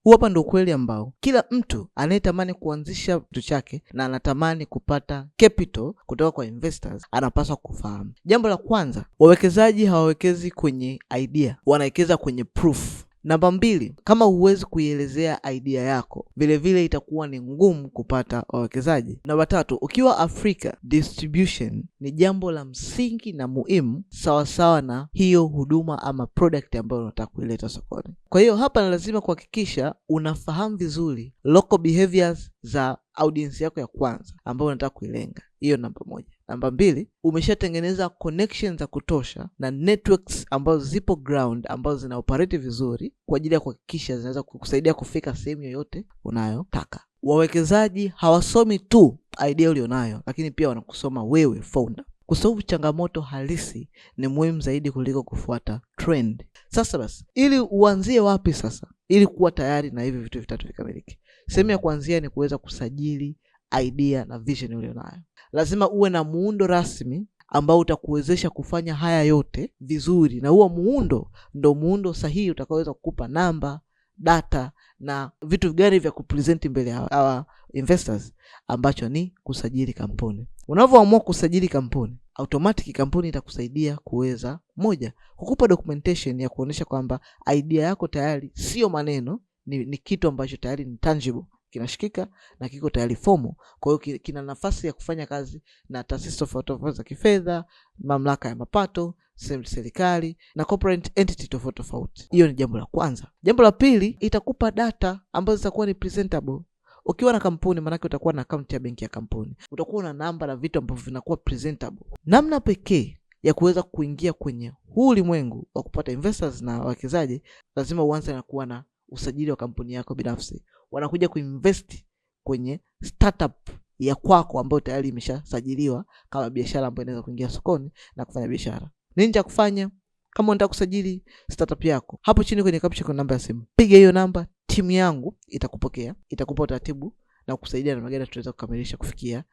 Huu hapa ndio ukweli ambao kila mtu anayetamani kuanzisha kitu chake na anatamani kupata capital kutoka kwa investors anapaswa kufahamu. Jambo la kwanza, wawekezaji hawawekezi kwenye idea, wanawekeza kwenye proof. Namba mbili, kama huwezi kuielezea idea yako, vilevile itakuwa ni ngumu kupata wawekezaji. Namba tatu, ukiwa Afrika, distribution ni jambo la msingi na muhimu sawasawa na hiyo huduma ama product ambayo unataka kuileta sokoni. Kwa hiyo hapa ni lazima kuhakikisha unafahamu vizuri local behaviors za audience yako ya kwanza ambayo unataka kuilenga. Hiyo namba moja. Namba mbili, umeshatengeneza connection za kutosha na networks ambazo zipo ground ambazo zina operate vizuri kwa ajili ya kuhakikisha zinaweza kukusaidia kufika sehemu yoyote unayotaka. Wawekezaji hawasomi tu idea ulionayo, lakini pia wanakusoma wewe founder. Kusolve changamoto halisi ni muhimu zaidi kuliko kufuata trend. Sasa basi, ili uanzie wapi sasa ili kuwa tayari na hivi vitu vitatu vikamilike? Sehemu ya kuanzia ni kuweza kusajili idea na vision ulionayo. Lazima uwe na muundo rasmi ambao utakuwezesha kufanya haya yote vizuri, na huo muundo ndo muundo sahihi utakaoweza kukupa namba, data na vitu gani vya kupresent mbele ya hawa investors, ambacho ni kusajili kampuni. Unavyoamua kusajili kampuni, automatic kampuni itakusaidia kuweza, moja, kukupa documentation ya kuonyesha kwamba idea yako tayari sio maneno, ni kitu ambacho tayari ni tangible, kinashikika na kiko tayari formal. Kwa hiyo kina nafasi ya kufanya kazi na taasisi tofauti tofauti za kifedha, mamlaka ya mapato, serikali na corporate entity tofauti tofauti. Hiyo ni jambo la kwanza. Jambo la pili, itakupa data ambazo zitakuwa ni presentable. Ukiwa na kampuni, maanake utakuwa na akaunti ya benki ya kampuni, utakuwa na namba na vitu ambavyo vinakuwa presentable. Namna pekee ya kuweza kuingia kwenye huu ulimwengu wa kupata investors na wawekezaji, lazima uanze na kuwa na usajili wa kampuni yako binafsi. Wanakuja kuinvest kwenye startup ya kwako ambayo tayari imeshasajiliwa kama biashara ambayo inaweza kuingia sokoni na kufanya biashara. Nini cha kufanya kama unataka kusajili startup yako? Hapo chini kwenye caption kuna namba ya simu, piga hiyo namba, timu yangu itakupokea, itakupa utaratibu na kukusaidia namna gani tutaweza kukamilisha kufikia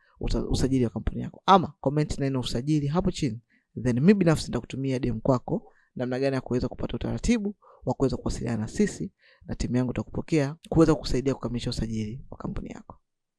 usajili wa kampuni yako, ama comment neno usajili hapo chini, then mimi binafsi nitakutumia DM kwako namna gani ya kuweza kupata utaratibu wa kuweza kuwasiliana na sisi na timu yangu itakupokea kuweza kukusaidia kukamilisha usajili wa kampuni yako.